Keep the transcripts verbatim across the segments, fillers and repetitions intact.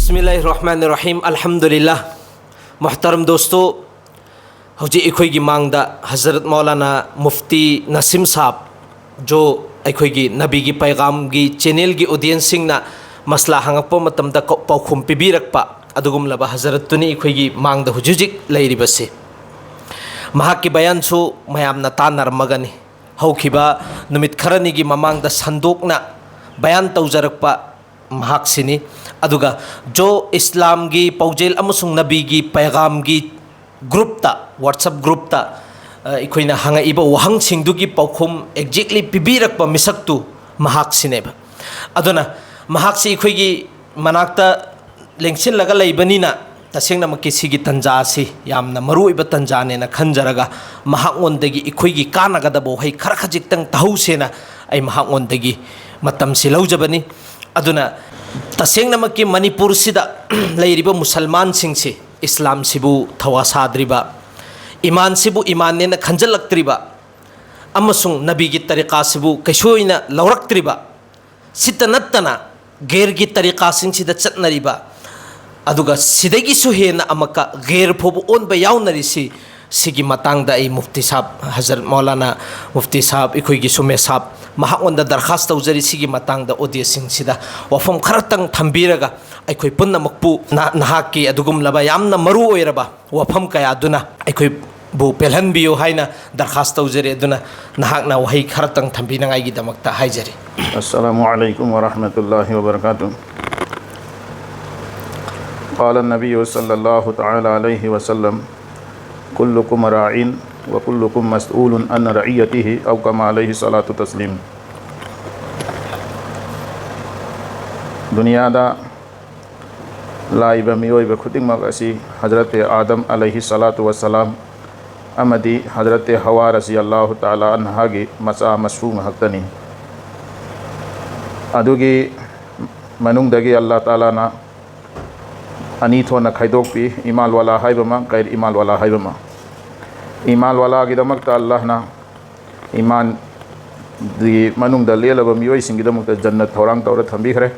ꯕꯤꯁꯃꯤꯜꯂꯥꯍꯤꯔ ꯔꯍꯃꯥꯅꯤꯔ ꯔꯍꯤꯝ꯫ ꯑꯜꯍꯝꯗꯨꯂꯤꯜꯂꯥꯍ꯫ ꯃꯨꯍꯇꯔꯝ ꯗꯣꯁꯇꯣ, ꯍꯧꯖꯤꯛ ꯑꯩꯈꯣꯏꯒꯤ ꯃꯥꯡꯗ ꯍꯖꯔꯠ ꯃꯧꯂꯥꯅꯥ ꯃꯨꯐꯇꯤ ꯅꯁꯤꯝ ꯁꯥꯍꯕ, ꯖꯣ ꯑꯩꯈꯣꯏꯒꯤ ꯅꯕꯤꯒꯤ ꯄꯩꯒꯥꯝꯒꯤ ꯆꯦꯅꯦꯜꯒꯤ ꯑꯣꯗꯤꯌꯦꯟꯁꯁꯤꯡꯅ ꯃꯁꯂꯥ ꯍꯪꯉꯛꯄ ꯃꯇꯝꯗ ꯀꯧ-, ꯄꯥꯎꯈꯨꯝ ꯄꯤꯕꯤꯔꯛꯄ ꯑꯗꯨꯒꯨꯝꯂꯕ ꯍꯖꯔꯠꯇꯨꯅꯤ ꯑꯩꯈꯣꯏꯒꯤ ꯃꯥꯡꯗ ꯍꯧꯖꯤꯛ ꯍꯧꯖꯤꯛ ꯂꯩꯔꯤꯕꯁꯤ꯫ ꯃꯍꯥꯛꯀꯤ ꯕꯌꯥꯟꯁꯨ ꯃꯌꯥꯝꯅ ꯇꯥꯟꯅꯔꯝꯃꯒꯅꯤ꯫ ꯍꯧꯈꯤꯕ ꯅꯨꯃꯤꯠ ꯈꯔꯅꯤꯒꯤ ꯃꯃꯥꯡꯗ ꯁꯟꯗꯣꯛꯅ ꯕꯌꯥꯟ ꯇꯧꯖꯔꯛꯄ ꯃꯍꯥꯛꯁꯤꯅꯤ꯫ ꯑꯗꯨꯒ ꯖꯣ ꯏꯁꯂꯥꯝꯒꯤ ꯄꯥꯎꯖꯦꯜ ꯑꯃꯁꯨꯡ ꯅꯕꯤꯒꯤ ꯄꯩꯒꯥꯝꯒꯤ ꯒ꯭ꯔꯨꯞꯇ, WhatsApp ꯒ꯭ꯔꯨꯞꯇ, ꯑ, ꯑꯩꯈꯣꯏꯅ ꯍꯪꯉꯛꯏꯕ ꯋꯥꯍꯪꯁꯤꯡꯗꯨꯒꯤ ꯄꯥꯎꯈꯨꯝ exactly ꯄꯤꯕꯤꯔꯛꯄ ꯃꯤꯁꯛꯇꯨ ꯃꯍꯥꯛꯁꯤꯅꯦꯕ꯫ ꯑꯗꯨꯅ ꯃꯍꯥꯛꯁꯤ ꯑꯩꯈꯣꯏꯒꯤ ꯃꯅꯥꯛꯇ ꯂꯦꯡꯁꯤꯜꯂꯒ ꯂꯩꯕꯅꯤꯅ, ꯇꯁꯦꯡꯅꯃꯛꯀꯤ ꯁꯤꯒꯤ ꯇꯟꯖꯥ ꯑꯁꯤ ꯌꯥꯝꯅ ꯃꯔꯨꯑꯣꯏꯕ ꯇꯟꯖꯥꯅꯦꯅ ꯈꯟꯖꯔꯒ, ꯃꯍꯥꯛꯉꯣꯟꯗꯒꯤ ꯑꯩꯈꯣꯏꯒꯤ ꯀꯥꯟꯅꯒꯗꯕ ꯋꯥꯍꯩ ꯈꯔ ꯈꯖꯤꯛꯇꯪ ꯇꯥꯍꯧꯁꯦꯅ ꯑꯩ ꯃꯍꯥꯛꯉꯣꯟꯗꯒꯤ ꯃꯇꯝꯁꯤ ꯂꯧꯖꯕꯅꯤ꯫ ꯑꯗꯨꯅ ꯇꯁꯦꯡꯅꯃꯛꯀꯤ ꯃꯅꯤꯄꯨꯔꯁꯤꯗ ꯂꯩꯔꯤꯕ ꯃꯨꯁꯜꯃꯥꯟꯁꯤꯡꯁꯤ ꯏꯁꯂꯥꯝꯁꯤꯕꯨ ꯊꯧꯋꯥ ꯁꯥꯗ꯭ꯔꯤꯕ, ꯏꯃꯥꯟꯁꯤꯕꯨ ꯏꯃꯥꯟꯅꯦꯅ ꯈꯟꯖꯜꯂꯛꯇ꯭ꯔꯤꯕ, ꯑꯃꯁꯨꯡ ꯅꯕꯤꯒꯤ ꯇꯔꯤꯀꯥꯁꯤꯕꯨ ꯀꯩꯁꯨ ꯑꯣꯏꯅ ꯂꯧꯔꯛꯇ꯭ꯔꯤꯕ, ꯁꯤꯇ ꯅꯠꯇꯅ ꯒꯦꯔꯒꯤ ꯇꯔꯤꯀꯥꯁꯤꯡꯁꯤꯗ ꯆꯠꯅꯔꯤꯕ, ꯑꯗꯨꯒ ꯁꯤꯗꯒꯤꯁꯨ ꯍꯦꯟꯅ ꯑꯃꯨꯛꯀ ꯒꯦꯔ ꯐꯥꯎꯕ ꯑꯣꯟꯕ ꯌꯥꯎꯅꯔꯤꯁꯤ, ꯁꯤꯒꯤ ꯃꯇꯥꯡꯗ ꯑꯩ ꯃꯨꯐꯇꯤ ꯁꯥꯍꯕ, ꯍꯖꯔꯠ ꯃꯧꯂꯥꯅꯥ ꯃꯨꯐꯇꯤ ꯁꯥꯍꯕ, ꯑꯩꯈꯣꯏꯒꯤ ꯁꯨꯃꯦ ꯁꯥꯍꯕ, ꯃꯍꯥꯛꯉꯣꯟꯗ ꯗꯔꯈꯥꯁ ꯇꯧꯖꯔꯤ꯫ ꯁꯤꯒꯤ ꯃꯇꯥꯡꯗ ꯑꯣꯗꯤꯌꯦꯟꯁꯁꯤꯡꯁꯤꯗ ꯋꯥꯐꯝ ꯈꯔꯇꯪ ꯊꯝꯕꯤꯔꯒ ꯑꯩꯈꯣꯏ ꯄꯨꯝꯅꯃꯛꯄꯨ ꯅꯍ-, ꯅꯍꯥꯛꯀꯤ ꯑꯗꯨꯒꯨꯝꯂꯕ ꯌꯥꯝꯅ ꯃꯔꯨ ꯑꯣꯏꯔꯕ ꯋꯥꯐꯝ ꯀꯌꯥꯗꯨꯅ ꯑꯩꯈꯣꯏꯕꯨ ꯄꯦꯜꯍꯟꯕꯤꯌꯨ ꯍꯥꯏꯅ ꯗꯔꯈꯥꯁ ꯇꯧꯖꯔꯤ꯫ ꯑꯗꯨꯅ ꯅꯍꯥꯛꯅ ꯋꯥꯍꯩ ꯈꯔꯇꯪ ꯊꯝꯕꯤꯅꯉꯥꯏꯒꯤꯗꯃꯛꯇ ꯍꯥꯏꯖꯔꯤ꯫ السلام عليكم ورحمة الله وبركاته. قال النبي صلى الله تعالى عليه وسلم: كلكم راع وكلكم مسؤول عن رعيته، أو كما عليه الصلاة والتسليم. ꯗꯨꯅꯤꯌꯥꯗ ꯂꯥꯛꯏꯕ ꯃꯤꯑꯣꯏꯕ ꯈꯨꯗꯤꯡꯃꯛ ꯑꯁꯤ ꯍꯖꯔꯠ ꯑꯥꯗꯝ ꯑꯂꯩꯍꯤ ꯁꯂꯥꯇꯨ ꯋꯁꯂꯥꯝ ꯑꯃꯗꯤ ꯍꯖꯔꯠ ꯍꯋꯥ ꯔꯖꯤꯌꯜꯂꯥꯍꯨ ꯇꯥꯂꯥ ꯑꯟꯍꯥꯒꯤ ꯃꯆꯥ ꯃꯁꯨ ꯉꯥꯛꯇꯅꯤ꯫ ꯑꯗꯨꯒꯤ ꯃꯅꯨꯡꯗꯒꯤ ꯑꯜꯂꯥꯍ ꯇꯥꯂꯥꯅ ꯑꯅꯤ ꯊꯣꯛꯅ ꯈꯥꯏꯗꯣꯛꯄꯤ, ꯏꯃꯥꯟ ꯋꯥꯂꯥ ꯍꯥꯏꯕ ꯑꯃ, ꯒꯩꯔ ꯏꯃꯥꯟ ꯋꯥꯂꯥ ꯍꯥꯏꯕ ꯑꯃ꯫ ꯏꯃꯥꯟ ꯋꯥꯂꯥꯒꯤꯗꯃꯛꯇ ꯑꯜꯂꯥꯍꯅ ꯏꯃꯥꯟꯒꯤ ꯃꯅꯨꯡꯗ ꯂꯦꯜꯂꯕ ꯃꯤꯑꯣꯏꯁꯤꯡꯒꯤꯗꯃꯛꯇ ꯖꯟꯅꯠ ꯊꯧꯔꯥꯡ ꯇꯧꯔ ꯊꯝꯕꯤꯈ꯭ꯔꯦ꯫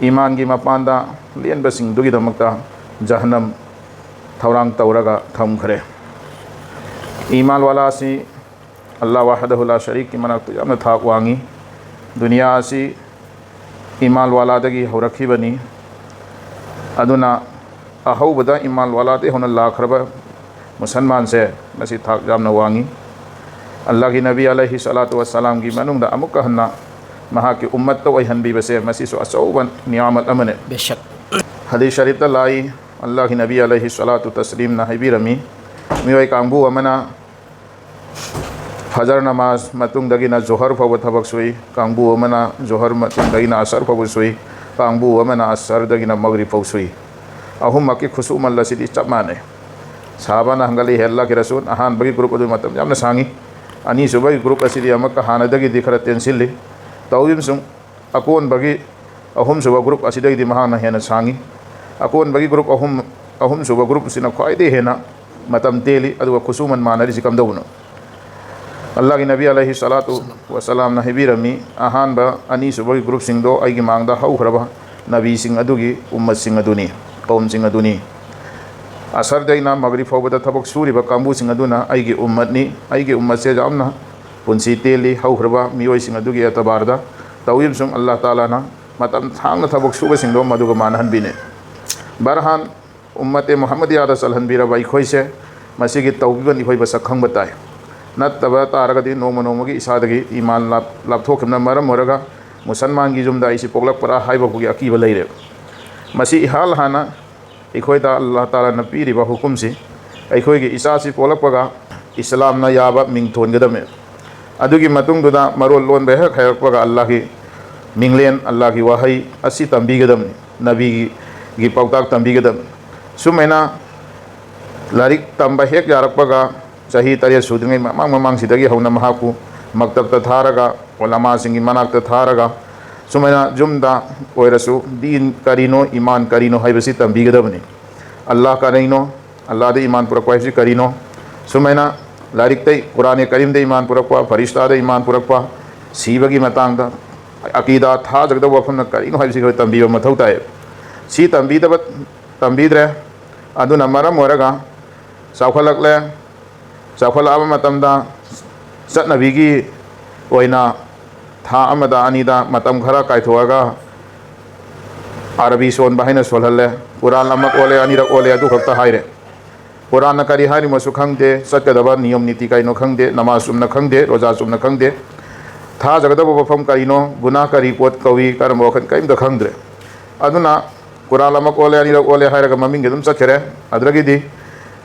ꯏꯃꯥꯟꯒꯤ ꯃꯄꯥꯟꯗ ꯂꯦꯟꯕꯁꯤꯡꯗꯨꯒꯤꯗꯃꯛꯇ ꯖꯍꯟꯅꯝ ꯊꯧꯔꯥꯡ ꯇꯧꯔꯒ ꯊꯝꯈ꯭ꯔꯦ꯫ ꯏꯃꯥꯟ ꯋꯥꯂꯥꯁꯤ ꯑꯜꯂꯥꯍ ꯋꯥꯍꯗꯍꯨ ꯂꯥ ꯁꯔꯤꯛꯀꯤ ꯃꯅꯥꯛꯇ ꯌꯥꯝꯅ ꯊꯥꯛ ꯋꯥꯡꯉꯤ꯫ ꯗꯨꯅꯤꯌꯥ ꯑꯁꯤ ꯏꯃꯥꯟ ꯋꯥꯂꯥꯗꯒꯤ ꯍꯧꯔꯛꯈꯤꯕꯅꯤ꯫ ꯑꯗꯨꯅ ꯑꯍꯧꯕꯗ ꯏꯃꯥꯟ ꯋꯥꯂꯥꯗꯒꯤ ꯍꯧꯅ ꯂꯥꯛꯈ꯭ꯔꯕ ꯃꯨꯁꯜꯃꯥꯟꯁꯦ ꯉꯁꯤ ꯊꯥꯛ ꯌꯥꯝꯅ ꯋꯥꯡꯉꯤ꯫ ꯑꯜꯂꯥꯍꯒꯤ ꯅꯕꯤ ꯑꯂꯩꯍꯤ ꯁꯂꯥꯇꯨ ꯋꯁꯂꯥꯝꯒꯤ ꯃꯅꯨꯡꯗ ꯑꯃꯨꯛꯀ ꯍꯟꯅ ꯃꯍꯥꯛꯀꯤ ꯎꯝꯃꯠꯇ ꯑꯣꯏꯍꯟꯕꯤꯕꯁꯦ ꯃꯁꯤꯁꯨ ꯑꯆꯧꯕ ꯅꯤꯌꯥꯃꯠ ꯑꯃꯅꯤ꯫ ꯕꯦꯁꯛ꯫ ꯍꯗꯤꯁ ꯁꯔꯤꯐꯇ ꯂꯥꯛꯏ, ꯑꯜꯂꯥꯍꯒꯤ ꯅꯕꯤ ꯑꯂꯩꯍꯤ ꯁꯂꯥꯇꯨ ꯇꯁꯂꯤꯝꯅ ꯍꯥꯏꯕꯤꯔꯝꯃꯤ, ꯃꯤꯑꯣꯏ ꯀꯥꯡꯕꯨ ꯑꯃꯅ ꯐꯖꯔ ꯅꯃꯥꯖ ꯃꯇꯨꯡꯗꯒꯤꯅ ꯖꯣꯍꯔ ꯐꯥꯎꯕ ꯊꯕꯛ ꯁꯨꯏ, ꯀꯥꯡꯕꯨ ꯑꯃꯅ ꯖꯣꯍꯔ ꯃꯇꯨꯡꯗꯒꯤꯅ ꯑꯁꯔ ꯐꯥꯎꯕ ꯁꯨꯏ, ꯀꯥꯡꯕꯨ ꯑꯃꯅ ꯑꯁꯔꯗꯒꯤꯅ ꯃꯒꯔꯤꯕ ꯐꯥꯎ ꯁꯨꯏ꯫ ꯑꯍꯨꯝꯃꯛꯀꯤ ꯈꯨꯠꯁꯨꯃꯜ ꯑꯁꯤꯗꯤ ꯆꯞ ꯃꯥꯟꯅꯩ꯫ ꯁꯍꯥꯕꯥꯅ ꯍꯪꯒꯠꯂꯤ, ꯍꯦ ꯑꯜꯂꯥꯍꯒꯤ ꯔꯁꯨꯜ, ꯑꯍꯥꯟꯕꯒꯤ ꯒ꯭ꯔꯨꯞ ꯑꯗꯨ ꯃꯇꯝ ꯌꯥꯝꯅ ꯁꯥꯡꯉꯤ, ꯑꯅꯤꯁꯨꯕꯒꯤ ꯒ꯭ꯔꯨꯞ ꯑꯁꯤꯗꯤ ꯑꯃꯨꯛꯀ ꯍꯥꯟꯅꯗꯒꯤꯗꯤ ꯈꯔ ꯇꯦꯟꯁꯤꯜꯂꯤ꯫ ꯇꯧꯔꯤꯕꯁꯨꯡ ꯑꯀꯣꯟꯕꯒꯤ ꯑꯍꯨꯝꯁꯨꯕ ꯒ꯭ꯔꯨꯞ ꯑꯁꯤꯗꯒꯤꯗꯤ ꯃꯍꯥꯛꯅ ꯍꯦꯟꯅ ꯁꯥꯡꯉꯤ꯫ ꯑꯀꯣꯟꯕꯒꯤ ꯒ꯭ꯔꯨꯞ ꯑꯍꯨꯝ, ꯑꯍꯨꯝꯁꯨꯕ ꯒ꯭ꯔꯨꯞ ꯑꯁꯤꯅ ꯈ꯭ꯋꯥꯏꯗꯒꯤ ꯍꯦꯟꯅ ꯃꯇꯝ ꯇꯦꯜꯂꯤ, ꯑꯗꯨꯒ ꯈꯨꯠꯁꯨꯃꯟ ꯃꯥꯟꯅꯔꯤꯁꯤ ꯀꯝꯗꯧꯕꯅꯣ? ꯑꯜꯂꯥꯍꯒꯤ ꯅꯕꯤ ꯑꯂꯩꯍꯤ ꯁꯂꯥꯇꯨ ꯋꯁꯂꯥꯝꯅ ꯍꯥꯏꯕꯤꯔꯝꯃꯤ, ꯑꯍꯥꯟꯕ ꯑꯅꯤꯁꯨꯕꯒꯤ ꯒ꯭ꯔꯨꯞꯁꯤꯡꯗꯣ ꯑꯩꯒꯤ ꯃꯥꯡꯗ ꯍꯧꯈ꯭ꯔꯕ ꯅꯕꯤꯁꯤꯡ ꯑꯗꯨꯒꯤ ꯎꯝꯃꯠꯁꯤꯡ ꯑꯗꯨꯅꯤ, ꯀꯧꯝꯁꯤꯡ ꯑꯗꯨꯅꯤ꯫ ꯑꯁꯔꯗꯩꯅ ꯃꯒꯔꯤꯕ ꯐꯥꯎꯕꯗ ꯊꯕꯛ ꯁꯨꯔꯤꯕ ꯀꯥꯡꯕꯨꯁꯤꯡ ꯑꯗꯨꯅ ꯑꯩꯒꯤ ꯎꯝꯃꯠꯅꯤ꯫ ꯑꯩꯒꯤ ꯎꯝꯃꯠꯁꯦ ꯌꯥꯝꯅ ꯄꯨꯟꯁꯤ ꯇꯦꯜꯂꯤ, ꯍꯧꯈ꯭ꯔꯕ ꯃꯤꯑꯣꯏꯁꯤꯡ ꯑꯗꯨꯒꯤ ꯑꯦꯇꯕꯥꯔꯗ꯫ ꯇꯧꯔꯤꯕꯁꯨꯡ ꯑꯜꯂꯥꯍ ꯇꯥꯂꯥꯅ ꯃꯇꯝ ꯁꯥꯡꯅ ꯊꯕꯛ ꯁꯨꯕꯁꯤꯡꯗꯣ ꯃꯗꯨꯒ ꯃꯥꯟꯅꯍꯟꯕꯤꯅꯤ꯫ ꯕꯔꯍꯥꯟ ꯎꯝꯃꯠꯇꯦ ꯃꯨꯍꯝꯃꯗꯤꯌꯥꯗ ꯆꯜꯍꯟꯕꯤꯔꯕ ꯑꯩꯈꯣꯏꯁꯦ ꯃꯁꯤꯒꯤ ꯇꯧꯕꯤꯕꯅꯤ ꯑꯩꯈꯣꯏ ꯃꯁꯛ ꯈꯪꯕ ꯇꯥꯏ꯫ ꯅꯠꯇꯕ ꯇꯥꯔꯒꯗꯤ ꯅꯣꯡꯃ ꯅꯣꯡꯃꯒꯤ ꯏꯁꯥꯗꯒꯤ ꯏꯃꯥꯟ ꯂꯥꯞ-, ꯂꯥꯞꯊꯣꯛꯈꯤꯕꯅ ꯃꯔꯝ ꯑꯣꯏꯔꯒ ꯃꯨꯁꯜꯃꯥꯟꯒꯤ ꯌꯨꯝꯗ ꯑꯩꯁꯤ ꯄꯣꯛꯂꯛꯄ꯭ꯔꯥ ꯍꯥꯏꯕ ꯐꯥꯎꯒꯤ ꯑꯀꯤꯕ ꯂꯩꯔꯦ꯫ ꯃꯁꯤ ꯏꯍꯥꯟ ꯍꯥꯟꯅ ꯑꯩꯈꯣꯏꯗ ꯑꯜꯂꯥꯍ ꯇꯥꯂꯥꯅ ꯄꯤꯔꯤꯕ ꯍꯨꯀꯨꯝꯁꯤ, ꯑꯩꯈꯣꯏꯒꯤ ꯏꯆꯥꯁꯤ ꯄꯣꯛꯂꯛꯄꯒ ꯏꯁꯂꯥꯝꯅ ꯌꯥꯕ ꯃꯤꯡ ꯊꯣꯟꯒꯗꯕꯅꯤ꯫ ꯑꯗꯨꯒꯤ ꯃꯇꯨꯡꯗꯨꯗ ꯃꯔꯣꯜ ꯂꯣꯟꯕ ꯍꯦꯛ ꯍꯩꯔꯛꯄꯒ ꯑꯜꯂꯥꯍꯒꯤ ꯃꯤꯡꯂꯦꯟ, ꯑꯜꯂꯥꯍꯒꯤ ꯋꯥꯍꯩ ꯑꯁꯤ ꯇꯝꯕꯤꯒꯗꯕꯅꯤ, ꯅꯕꯤꯒꯤ ꯄꯥꯎꯇꯥꯛ ꯇꯝꯕꯤꯒꯗꯕꯅꯤ꯫ ꯁꯨꯃꯥꯏꯅ ꯂꯥꯏꯔꯤꯛ ꯇꯝꯕ ꯍꯦꯛ ꯌꯥꯔꯛꯄꯒ ꯆꯍꯤ ꯇꯔꯦꯠ ꯁꯨꯗ꯭ꯔꯤꯉꯩ ꯃꯃꯥꯡ ꯃꯃꯥꯡꯁꯤꯗꯒꯤ ꯍꯧꯅ ꯃꯍꯥꯛꯄꯨ ꯃꯛꯇꯕꯇ ꯊꯥꯔꯒ, ꯎꯂꯃꯥꯁꯤꯡꯒꯤ ꯃꯅꯥꯛꯇ ꯊꯥꯔꯒ, ꯁꯨꯃꯥꯏꯅ ꯌꯨꯝꯗ ꯑꯣꯏꯔꯁꯨ ꯗꯤꯟ ꯀꯔꯤꯅꯣ, ꯏꯃꯥꯟ ꯀꯔꯤꯅꯣ ꯍꯥꯏꯕꯁꯤ ꯇꯝꯕꯤꯒꯗꯕꯅꯤ꯫ ꯑꯜꯂꯥꯍ ꯀꯔꯤꯅꯣ, ꯑꯜꯂꯥꯍꯗ ꯏꯃꯥꯟ ꯄꯨꯔꯛꯄ ꯍꯥꯏꯕꯁꯤ ꯀꯔꯤꯅꯣ? ꯁꯨꯃꯥꯏꯅ ꯂꯥꯏꯔꯤꯛꯇꯩ, ꯀꯨꯔꯥꯟ ꯀꯔꯤꯝꯗ ꯏꯃꯥꯟ ꯄꯨꯔꯛꯄ, ꯐꯔꯤꯁꯇꯥꯗ ꯏꯃꯥꯟ ꯄꯨꯔꯛꯄ, ꯁꯤꯕꯒꯤ ꯃꯇꯥꯡꯗ, ꯑꯀꯤꯗꯥ ꯊꯥꯖꯒꯗꯕ ꯋꯥꯐꯝꯅ ꯀꯔꯤꯅꯣ ꯍꯥꯏꯕꯁꯤ ꯑꯩꯈꯣꯏ ꯇꯝꯕꯤꯕ ꯃꯊꯧ ꯇꯥꯏ꯫ ꯁꯤ ꯇꯝꯕꯤꯗꯕ ꯇꯝꯕꯤꯗ꯭ꯔꯦ꯫ ꯑꯗꯨꯅ ꯃꯔꯝ ꯑꯣꯏꯔꯒ ꯆꯥꯎꯈꯠꯂꯛꯂꯦ꯫ ꯆꯥꯎꯈꯠꯂꯛꯂꯕ ꯃꯇꯝꯗ ꯆꯠꯅꯕꯤꯒꯤ ꯑꯣꯏꯅ ꯊꯥ ꯑꯃꯗ ꯑꯅꯤꯗ ꯃꯇꯝ ꯈꯔ ꯀꯥꯏꯊꯣꯛꯂꯒ ꯑꯔꯕꯤ ꯁꯣꯟꯕ ꯍꯥꯏꯅ ꯁꯣꯜꯍꯜꯂꯦ꯫ ꯀꯨꯔꯥꯟ ꯑꯃ ꯑꯣꯜꯂꯦ, ꯑꯅꯤꯔꯛ ꯑꯣꯜꯂꯦ, ꯑꯗꯨ ꯈꯛꯇ ꯍꯥꯏꯔꯦ꯫ ꯀꯨꯔꯥꯟꯅ ꯀꯔꯤ ꯍꯥꯏꯔꯤꯃꯣꯁꯨ ꯈꯪꯗꯦ, ꯆꯠꯀꯗꯕ ꯅꯤꯌꯣꯝ ꯅꯤꯇꯤ ꯀꯩꯅꯣ ꯈꯪꯗꯦ, ꯅꯃꯥꯖ ꯆꯨꯝꯅ ꯈꯪꯗꯦ, ꯔꯣꯖꯥ ꯆꯨꯝꯅ ꯈꯪꯗꯦ, ꯊꯥꯖꯒꯗꯕ ꯃꯐꯝ ꯀꯔꯤꯅꯣ, ꯒꯨꯅꯥ ꯀꯔꯤ ꯄꯣꯠ ꯀꯧꯏ, ꯀꯔꯝꯕ ꯋꯥꯈꯜ, ꯀꯔꯤꯝꯇ ꯈꯪꯗ꯭ꯔꯦ꯫ ꯑꯗꯨꯅ ꯀꯨꯔꯥꯟ ꯑꯃ ꯑꯣꯜꯂꯦ, ꯑꯅꯤꯔꯛ ꯑꯣꯜꯂꯦ ꯍꯥꯏꯔꯒ ꯃꯃꯤꯡꯒꯤ ꯑꯗꯨꯝ ꯆꯠꯈꯔꯦ꯫ ꯑꯗꯨꯗꯒꯤꯗꯤ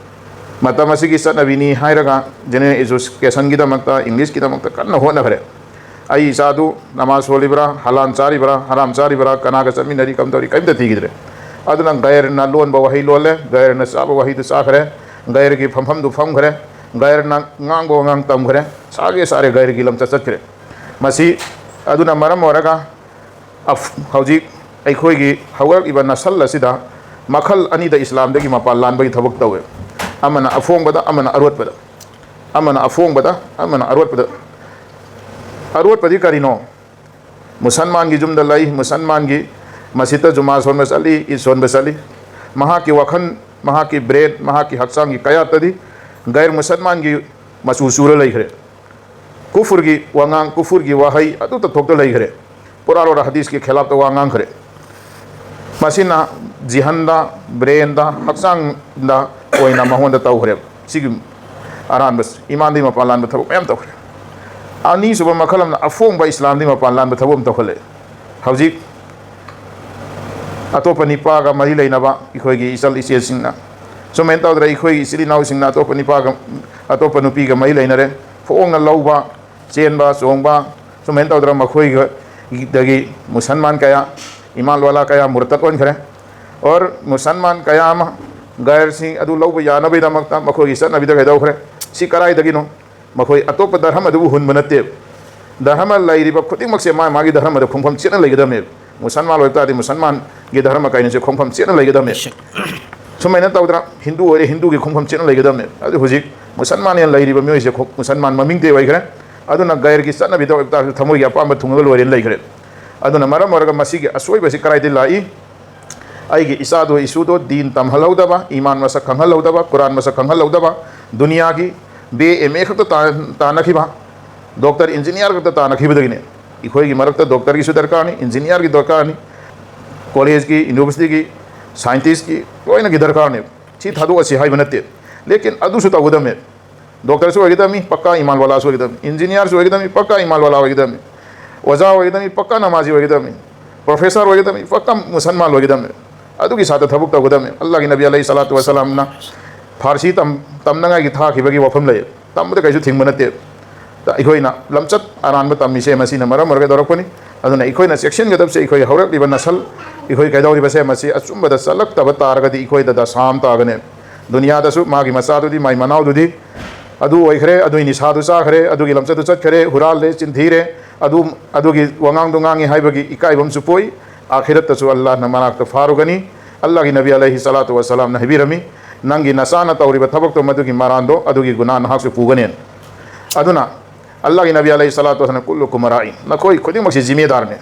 ꯃꯇꯝ ꯑꯁꯤꯒꯤ ꯆꯠꯅꯕꯤꯅꯤ ꯍꯥꯏꯔꯒ General Educationꯒꯤꯗꯃꯛꯇ, Englishꯀꯤꯗꯃꯛꯇ ꯀꯟꯅ ꯍꯣꯠꯅꯈ꯭ꯔꯦ꯫ ꯑꯩ ꯏꯆꯥꯗꯨ ꯅꯃꯥꯖ ꯁꯣꯜꯂꯤꯕ꯭ꯔꯥ, ꯍꯂꯥꯜ ꯆꯥꯔꯤꯕ꯭ꯔꯥ, ꯍꯔꯥꯝ ꯆꯥꯔꯤꯕ꯭ꯔꯥ, ꯀꯅꯥꯒ ꯆꯠꯃꯤꯟꯅꯔꯤ, ꯀꯝ ꯇꯧꯔꯤ, ꯀꯔꯤꯝꯇ ꯊꯤꯈꯤꯗ꯭ꯔꯦ꯫ ꯑꯗꯨꯅ ꯒꯩꯔꯅ ꯂꯣꯟꯕ ꯋꯥꯍꯩ ꯂꯣꯜꯂꯦ, ꯒꯩꯔꯅ ꯆꯥꯕ ꯋꯥꯍꯩꯗꯨ ꯆꯥꯈ꯭ꯔꯦ, ꯒꯩꯔꯒꯤ ꯐꯝꯐꯝꯗꯨ ꯐꯝꯈ꯭ꯔꯦ, ꯒꯩꯔꯅ ꯉꯥꯡꯕ ꯋꯥꯉꯥꯡ ꯇꯝꯈ꯭ꯔꯦ, ꯆꯥꯒꯦ ꯆꯥꯔꯦ, ꯒꯩꯔꯒꯤ ꯂꯝꯆꯠ ꯆꯠꯈ꯭ꯔꯦ꯫ ꯃꯁꯤ ꯑꯗꯨꯅ ꯃꯔꯝ ꯑꯣꯏꯔꯒ ꯑꯐ-, ꯍꯧꯖꯤꯛ ꯑꯩꯈꯣꯏꯒꯤ ꯍꯧꯒꯠꯂꯛꯂꯤꯕ ꯅꯁꯜ ꯑꯁꯤꯗ ꯃꯈꯜ ꯑꯅꯤꯗ ꯏꯁꯂꯥꯝꯗꯒꯤ ꯃꯄꯥꯟ ꯂꯥꯟꯕꯒꯤ ꯊꯕꯛ ꯇꯧꯋꯦ꯫ ꯑꯃꯅ ꯑꯐꯣꯡꯕꯗ, ꯑꯃꯅ ꯑꯔꯣꯠꯄꯗ꯫ ꯑꯃꯅ ꯑꯐꯣꯡꯕꯗ, ꯑꯃꯅ ꯑꯔꯣꯠꯄꯗ꯫ ꯑꯔꯣꯠꯄꯗꯤ ꯀꯔꯤꯅꯣ? ꯃꯨꯁꯜꯃꯥꯟꯒꯤ ꯌꯨꯝꯗ ꯂꯩ, ꯃꯨꯁꯜꯃꯥꯟꯒꯤ ꯃꯁꯖꯤꯠꯇ ꯖꯨꯃꯥ ꯁꯣꯟꯕ ꯆꯠꯂꯤ, ꯏꯗ ꯁꯣꯟꯕ ꯆꯠꯂꯤ꯫ ꯃꯍꯥꯛꯀꯤ ꯋꯥꯈꯜ, ꯃꯍꯥꯛꯀꯤ brain, ꯃꯍꯥꯛꯀꯤ ꯍꯛꯆꯥꯡꯒꯤ ꯀꯌꯥꯠꯇꯗꯤ ꯒꯩꯔ ꯃꯨꯁꯜꯃꯥꯟꯒꯤ ꯃꯆꯨ ꯆꯨꯔ ꯂꯩꯈ꯭ꯔꯦ꯫ ꯀꯨꯐꯨꯔꯒꯤ ꯋꯥꯉꯥꯡ, ꯀꯨꯐꯨꯔꯒꯤ ꯋꯥꯍꯩ ꯑꯗꯨꯇ ꯊꯣꯛꯇ ꯂꯩꯈ꯭ꯔꯦ꯫ ꯀꯨꯔꯥꯟ ꯑꯣꯔ ꯍꯗꯤꯁꯀꯤ ꯈꯦꯂꯥꯞꯇ ꯋꯥ ꯉꯥꯡꯈ꯭ꯔꯦ꯫ ꯃꯁꯤꯅ ꯖꯤꯍꯟꯗ, brainꯗ, ꯍꯛꯆꯥꯡꯗ ꯑꯣꯏꯅ ꯃꯉꯣꯟꯗ ꯇꯧꯈ꯭ꯔꯦꯕ꯫ ꯁꯤꯒꯤ ꯑꯔꯥꯟꯕ, ꯏꯃꯥꯟꯗꯒꯤ ꯃꯄꯥꯟ ꯂꯥꯟꯕ ꯊꯕꯛ ꯃꯌꯥꯝ ꯇꯧꯈ꯭ꯔꯦ꯫ ꯑꯅꯤꯁꯨꯕ ꯃꯈꯜ ꯑꯃꯅ ꯑꯐꯣꯡꯕ ꯏꯁꯂꯥꯝꯗꯒꯤ ꯃꯄꯥꯟ ꯂꯥꯟꯕ ꯊꯕꯛ ꯑꯃ ꯇꯧꯈꯠꯂꯛꯑꯦ꯫ ꯍꯧꯖꯤꯛ ꯑꯇꯣꯞꯄ ꯅꯤꯄꯥꯒ ꯃꯔꯤ ꯂꯩꯅꯕ ꯑꯩꯈꯣꯏꯒꯤ ꯏꯆꯜ ꯏꯆꯦꯁꯤꯡꯅ, ꯁꯨꯃꯥꯏꯅ ꯇꯧꯗꯅ ꯑꯩꯈꯣꯏꯒꯤ ꯏꯆꯤꯜ ꯏꯅꯥꯎꯁꯤꯡꯅ ꯑꯇꯣꯞꯄ ꯅꯤꯄꯥꯒ, ꯑꯇꯣꯞꯄ ꯅꯨꯄꯤꯒ ꯃꯔꯤ ꯂꯩꯅꯔꯦ꯫ ꯐꯣꯡꯅ ꯂꯧꯕ, ꯆꯦꯟꯕ, ꯆꯣꯡꯕ, ꯁꯨꯃꯥꯏꯅ ꯇꯧꯗꯅ ꯃꯈꯣꯏꯗꯒꯤ ꯃꯨꯁꯜꯃꯥꯟ ꯀꯌꯥ, ꯏꯃꯥꯟ ꯋꯥꯂꯥ ꯀꯌꯥ ꯃꯨꯔꯇꯠ ꯑꯣꯟꯈ꯭ꯔꯦ꯫ ꯑꯣꯔ ꯃꯨꯁꯜꯃꯥꯟ ꯀꯌꯥ ꯑꯃ ꯒꯩꯔꯁꯤꯡ ꯑꯗꯨ ꯂꯧꯕ ꯌꯥꯅꯕꯒꯤꯗꯃꯛꯇ ꯃꯈꯣꯏꯒꯤ ꯆꯠꯅꯕꯤꯗ ꯀꯩꯗꯧꯈ꯭ꯔꯦ? ꯁꯤ ꯀꯗꯥꯏꯗꯒꯤꯅꯣ? ꯃꯈꯣꯏ ꯑꯇꯣꯞꯄ ꯙꯔꯃꯗꯨꯕꯨ ꯍꯨꯟꯕ ꯅꯠꯇꯦꯕ꯫ ꯙꯔꯃ ꯂꯩꯔꯤꯕ ꯈꯨꯗꯤꯡꯃꯛꯁꯦ ꯃꯥ ꯃꯥꯒꯤ ꯙꯔꯃꯗ ꯈꯣꯡꯐꯝ ꯆꯦꯠꯅ ꯂꯩꯒꯗꯕꯅꯦꯕ꯫ ꯃꯨꯁꯜꯃꯥꯟ ꯑꯣꯏꯕ ꯇꯥꯔꯗꯤ ꯃꯨꯁꯜꯃꯥꯟꯒꯤ ꯙꯔꯃ ꯀꯩꯅꯣꯁꯦ ꯈꯣꯡꯐꯝ ꯆꯦꯠꯅ ꯂꯩꯒꯗꯕꯅꯦꯕ꯫ ꯁꯨꯃꯥꯏꯅ ꯇꯧꯗꯅ ꯍꯤꯟꯗꯨ ꯑꯣꯏꯔꯦ, ꯍꯤꯟꯗꯨꯒꯤ ꯈꯣꯡꯐꯝ ꯆꯦꯠꯅ ꯂꯩꯒꯗꯕꯅꯦꯕ꯫ ꯑꯗꯨ ꯍꯧꯖꯤꯛ ꯃꯨꯁꯜꯃꯥꯟ ꯍꯦꯟꯅ ꯂꯩꯔꯤꯕ ꯃꯤꯑꯣꯏꯁꯦ ꯈꯣ-, ꯃꯨꯁꯜꯃꯥꯟ ꯃꯃꯤꯡꯇꯩ ꯑꯣꯏꯈ꯭ꯔꯦ꯫ ꯑꯗꯨꯅ ꯒꯩꯔꯒꯤ ꯆꯠꯅꯕꯤꯗ ꯑꯣꯏꯕ ꯇꯥꯔꯁꯨ ꯊꯃꯣꯏꯒꯤ ꯑꯄꯥꯝꯕ ꯊꯨꯡꯉꯒ ꯂꯣꯏꯔꯦꯅ ꯂꯩꯈ꯭ꯔꯦ꯫ ꯑꯗꯨꯅ ꯃꯔꯝ ꯑꯣꯏꯔꯒ ꯃꯁꯤꯒꯤ ꯑꯁꯣꯏꯕꯁꯤ ꯀꯗꯥꯏꯗꯒꯤ ꯂꯥꯛꯏ? ꯑꯩꯒꯤ ꯏꯆꯥꯗꯣ ꯏꯁꯨꯗꯣ ꯗꯤꯟ ꯇꯝꯍꯜꯍꯧꯗꯕ, ꯏꯃꯥꯟ ꯃꯁꯛ ꯈꯪꯍꯜꯍꯧꯗꯕ, ꯀꯨꯔꯥꯟ ꯃꯁꯛ ꯈꯪꯍꯜꯍꯧꯗꯕ, ꯗꯨꯅꯤꯌꯥꯒꯤ ꯕꯤ ꯑꯦ ꯑꯦꯝ ꯑꯦ ꯈꯛꯇ ꯇꯥ-, ꯇꯥꯟꯅꯈꯤꯕ, ꯗꯣꯛꯇꯔ ꯏꯟꯖꯤꯅꯤꯌꯥꯔ ꯈꯛꯇ ꯇꯥꯟꯅꯈꯤꯕꯗꯒꯤꯅꯦ꯫ ꯑꯩꯈꯣꯏꯒꯤ ꯃꯔꯛꯇ ꯗꯣꯛꯇꯔꯒꯤꯁꯨ ꯗꯔꯀꯥꯔꯅꯤ, ꯏꯟꯖꯤꯅꯤꯌꯥꯔꯒꯤ ꯗꯔꯀꯥꯔꯅꯤ, ꯀꯣꯂꯦꯖꯀꯤ, ꯌꯨꯅꯤꯚꯔꯁꯤꯇꯤꯒꯤ, ꯁꯥꯏꯟꯇꯤꯁꯀꯤ ꯂꯣꯏꯅꯒꯤ ꯗꯔꯀꯥꯔꯅꯦꯕ꯫ ꯁꯤ ꯊꯥꯗꯣꯛꯑꯁꯤ ꯍꯥꯏꯕ ꯅꯠꯇꯦ, ꯂꯦꯀꯤꯟ ꯑꯗꯨꯁꯨ ꯇꯧꯒꯗꯕꯅꯦ꯫ ꯗꯣꯛꯇꯔꯁꯨ ꯑꯣꯏꯒꯗꯕꯅꯤ, ꯄꯛꯀꯥ ꯏꯃꯥꯟ ꯋꯥꯂꯥꯁꯨ ꯑꯣꯏꯒꯗꯕꯅꯤ, ꯏꯟꯖꯤꯅꯤꯌꯥꯔꯁꯨ ꯑꯣꯏꯒꯗꯕꯅꯤ, ꯄꯛꯀꯥ ꯏꯃꯥꯟ ꯋꯥꯂꯥ ꯑꯣꯏꯒꯗꯕꯅꯤ, ꯑꯣꯖꯥ ꯑꯣꯏꯒꯗꯕꯅꯤ, ꯄꯛꯀꯥ ꯅꯃꯥꯖꯤ ꯑꯣꯏꯒꯗꯕꯅꯤ, ꯄ꯭ꯔꯣꯐꯦꯁꯔ ꯑꯣꯏꯒꯗꯕꯅꯤ, ꯄꯛꯀꯥ ꯃꯨꯁꯜꯃꯥꯟ ꯑꯣꯏꯒꯗꯕꯅꯤ꯫ ꯑꯗꯨꯒꯤ ꯁꯥꯠꯇ ꯊꯕꯛ ꯇꯧꯒꯗꯕꯅꯤ꯫ ꯑꯜꯂꯥꯍꯒꯤ ꯅꯕꯤ ꯑꯂꯩꯍꯤ ꯁꯂꯥꯇꯨ ꯋꯁꯂꯥꯝꯅ ꯐꯥꯔꯁꯤ ꯇꯝ-, ꯇꯝꯅꯉꯥꯏꯒꯤ ꯊꯥꯈꯤꯕꯒꯤ ꯋꯥꯐꯝ ꯂꯩ꯫ ꯇꯝꯕꯗ ꯀꯩꯁꯨ ꯊꯤꯡꯕ ꯅꯠꯇꯦ꯫ ꯑꯩꯈꯣꯏꯅ ꯂꯝꯆꯠ ꯑꯔꯥꯟꯕ ꯇꯝꯃꯤꯁꯦ ꯃꯁꯤꯅ ꯃꯔꯝ ꯑꯣꯏꯔꯒ ꯇꯧꯔꯛꯄꯅꯤ꯫ ꯑꯗꯨꯅ ꯑꯩꯈꯣꯏꯅ ꯆꯦꯛꯁꯤꯟꯒꯗꯕꯁꯦ ꯑꯩꯈꯣꯏ ꯍꯧꯔꯛꯂꯤꯕ ꯅꯁꯜ, ꯑꯩꯈꯣꯏ ꯀꯩꯗꯧꯔꯤꯕꯁꯦ ꯃꯁꯤ ꯑꯆꯨꯝꯕꯗ ꯆꯠꯂꯛꯇꯕ ꯇꯥꯔꯒꯗꯤ ꯑꯩꯈꯣꯏꯗ ꯗꯁꯥ ꯑꯃ ꯇꯥꯒꯅꯤ꯫ ꯗꯨꯅꯤꯌꯥꯗꯁꯨ ꯃꯥꯒꯤ ꯃꯆꯥꯗꯨꯗꯤ, ꯃꯥꯏ ꯃꯅꯥꯎꯗꯨꯗꯤ ꯑꯗꯨ ꯑꯣꯏꯈ꯭ꯔꯦ, ꯑꯗꯨꯒꯤ ꯅꯤꯁꯥꯗꯨ ꯆꯥꯈ꯭ꯔꯦ, ꯑꯗꯨꯒꯤ ꯂꯝꯆꯠꯇꯨ ꯆꯠꯈ꯭ꯔꯦ, ꯍꯨꯔꯥꯜꯂꯦ, ꯆꯤꯟꯊꯤꯔꯦ, ꯑꯗꯨ, ꯑꯗꯨꯒꯤ ꯋꯥꯉꯥꯡꯗꯣ ꯉꯥꯡꯉꯤ ꯍꯥꯏꯕꯒꯤ ꯏꯀꯥꯏꯕ ꯑꯃꯁꯨ ꯄꯣꯛꯏ꯫ ꯑꯥꯈꯤꯔꯠꯇꯁꯨ ꯑꯜꯂꯥꯍꯅ ꯃꯅꯥꯛꯇ ꯐꯥꯔꯨꯒꯅꯤ꯫ ꯑꯜꯂꯥꯍꯒꯤ ꯅꯕꯤ ꯑꯂꯩꯍꯤ ꯁꯂꯥꯇꯨ ꯋꯁꯂꯥꯝꯅ ꯍꯥꯏꯕꯤꯔꯝꯃꯤ, "ꯅꯪꯒꯤ ꯅꯆꯥꯅ ꯇꯧꯔꯤꯕ ꯊꯕꯛꯇꯣ, ꯃꯗꯨꯒꯤ ꯃꯔꯥꯟꯗꯣ, ꯑꯗꯨꯒꯤ ꯒꯨꯅꯥ ꯅꯍꯥꯛꯁꯨ ꯄꯨꯒꯅꯤ"꯫ ꯑꯗꯨꯅ ꯑꯜꯂꯥꯍꯒꯤ ꯅꯕꯤ ꯑꯂꯩꯍꯤ ꯁꯂꯥꯇꯨ ꯋꯁꯂꯥꯝꯅ, "ꯀꯨꯜꯂꯨꯀꯨꯝ ꯔꯥꯏ", ꯅꯈꯣꯏ ꯈꯨꯗꯤꯡꯃꯛꯁꯤ ꯖꯤꯃꯦꯗꯥꯔꯅꯤ,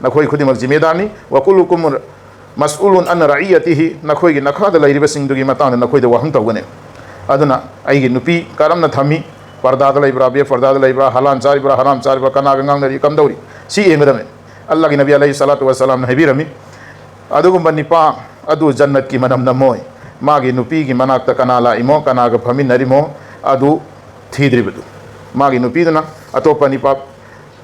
ꯅꯈꯣꯏ ꯈꯨꯗꯤꯡꯃꯛ ꯖꯤꯃꯦꯗꯥꯔꯅꯤ, "ꯋ ꯀꯨꯜꯂꯨꯀꯨꯝ ꯃꯁꯎꯂꯨꯟ ꯑꯟ ꯔꯥꯏꯌꯇꯤꯍꯤ", ꯅꯈꯣꯏꯒꯤ ꯅꯈꯥꯗ ꯂꯩꯔꯤꯕꯁꯤꯡꯗꯨꯒꯤ ꯃꯇꯥꯡꯗ ꯅꯈꯣꯏꯗ ꯋꯥꯍꯪ ꯇꯧꯒꯅꯤ꯫ ꯑꯗꯨꯅ ꯑꯩꯒꯤ ꯅꯨꯄꯤ ꯀꯔꯝꯅ ꯊꯝꯃꯤ, ꯄꯔꯗꯥꯗ ꯂꯩꯕ꯭ꯔꯥ, ꯕꯦꯄꯔꯗꯥꯗ ꯂꯩꯕ꯭ꯔꯥ, ꯍꯂꯥꯟ ꯆꯥꯔꯤꯕ꯭ꯔꯥ, ꯍꯔꯥꯝ ꯆꯥꯔꯤꯕ꯭ꯔꯥ, ꯀꯅꯥꯒ ꯉꯥꯡꯅꯔꯤ, ꯀꯝꯗꯧꯔꯤ, ꯁꯤ ꯌꯦꯡꯒꯗꯕꯅꯤ꯫ ꯑꯜꯂꯥꯍꯒꯤ ꯅꯕꯤ ꯑꯂꯩꯍꯤ ꯁꯂꯥꯇꯨ ꯋꯁꯂꯥꯝꯅ ꯍꯥꯏꯕꯤꯔꯝꯃꯤ, ꯑꯗꯨꯒꯨꯝꯕ ꯅꯤꯄꯥ ꯑꯗꯨ ꯖꯟꯅꯠꯀꯤ ꯃꯅꯝ ꯅꯝꯃꯣꯏ꯫ ꯃꯥꯒꯤ ꯅꯨꯄꯤꯒꯤ ꯃꯅꯥꯛꯇ ꯀꯅꯥ ꯂꯥꯛꯏꯃꯣ, ꯀꯅꯥꯒ ꯐꯝꯃꯤꯟꯅꯔꯤꯃꯣ, ꯑꯗꯨ ꯊꯤꯗ꯭ꯔꯤꯕꯗꯨ꯫ ꯃꯥꯒꯤ ꯅꯨꯄꯤꯗꯨꯅ ꯑꯇꯣꯞꯄ ꯅꯤꯄꯥ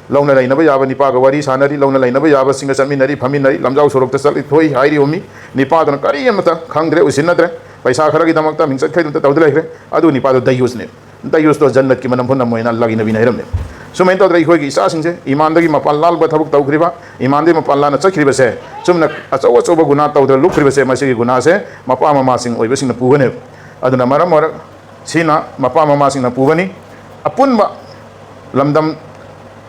ꯂꯧꯅ ꯂꯩꯅꯕ ꯌꯥꯕ ꯅꯤꯄꯥꯒ ꯋꯥꯔꯤ ꯁꯥꯟꯅꯔꯤ, ꯂꯧꯅ ꯂꯩꯅꯕ ꯌꯥꯕꯁꯤꯡꯒ ꯆꯠꯃꯤꯟꯅꯔꯤ, ꯐꯝꯃꯤꯟꯅꯔꯤ, ꯂꯝꯖꯥꯎ ꯁꯣꯔꯣꯛꯇ ꯆꯠꯂꯤ, ꯊꯣꯛꯏ ꯍꯥꯏꯔꯤ ꯑꯣꯝꯃꯤ꯫ ꯅꯤꯄꯥꯗꯨꯅ ꯀꯔꯤꯃꯇ ꯈꯪꯗ꯭ꯔꯦ, ꯎꯁꯤꯟꯅꯗ꯭ꯔꯦ, ꯄꯩꯁꯥ ꯈꯔꯒꯤꯗꯃꯛꯇ, ꯃꯤꯡꯆꯠ ꯈꯔꯒꯤꯗꯃꯛꯇ ꯇꯧꯗꯨꯅ ꯂꯩꯈ꯭ꯔꯦ꯫ ꯑꯗꯨ ꯅꯤꯄꯥꯗꯣ ꯗꯌꯨꯁꯅꯦ꯫ ꯗꯌꯨꯁꯇꯣ ꯖꯟꯅꯠꯀꯤ ꯃꯅꯝ ꯍꯨꯟꯅꯝꯃꯣꯏꯅ ꯑꯜꯂꯥꯍꯒꯤ ꯅꯕꯤꯅ ꯍꯥꯏꯔꯝꯃꯦ꯫ ꯁꯨꯃꯥꯏꯅ ꯇꯧꯗꯅ ꯑꯩꯈꯣꯏꯒꯤ ꯏꯆꯥꯁꯤꯡꯁꯦ ꯏꯃꯥꯟꯗꯒꯤ ꯃꯄꯥꯟ ꯂꯥꯜꯕ ꯊꯕꯛ ꯇꯧꯈ꯭ꯔꯤꯕ, ꯏꯃꯥꯟꯗꯒꯤ ꯃꯄꯥꯟ ꯂꯥꯟꯅ ꯆꯠꯈ꯭ꯔꯤꯕꯁꯦ, ꯆꯨꯝꯅ ꯑꯆꯧ ꯑꯆꯧꯕ ꯒꯨꯅꯥ ꯇꯧꯗꯅ ꯂꯨꯞꯈ꯭ꯔꯤꯕꯁꯦ, ꯃꯁꯤꯒꯤ ꯒꯨꯅꯥꯁꯦ ꯃꯄꯥ ꯃꯃꯥꯁꯤꯡ ꯑꯣꯏꯕꯁꯤꯡꯅ ꯄꯨꯒꯅꯦꯕ꯫ ꯑꯗꯨꯅ ꯃꯔꯝ ꯑꯣꯏꯔꯒ ꯁꯤꯅ ꯃꯄꯥ ꯃꯃꯥꯁꯤꯡꯅ ꯄꯨꯒꯅꯤ꯫ ꯑꯄꯨꯟꯕ ꯂꯝꯗꯝ